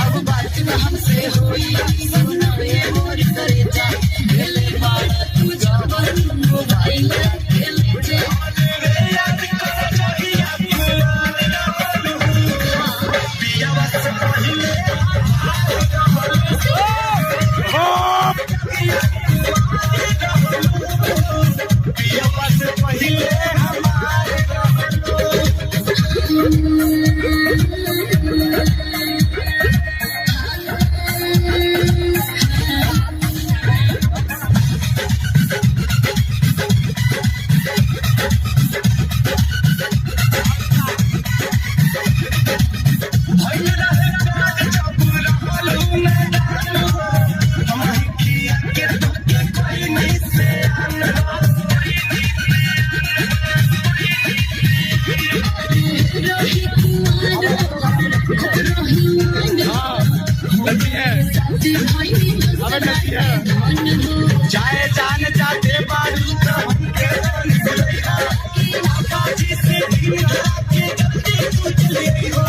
अब बात न हमसे होई, सुनावे मोर करेजा। भेले बाड़ा तू जवन मोबाइल के ले जा। रही कुआर रही गलती है, अबे गलती है। चाहे जान जाते बारू तो हमके जी से दिन धरा के जल्दी तू चली हो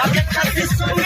आगे खाती सुन।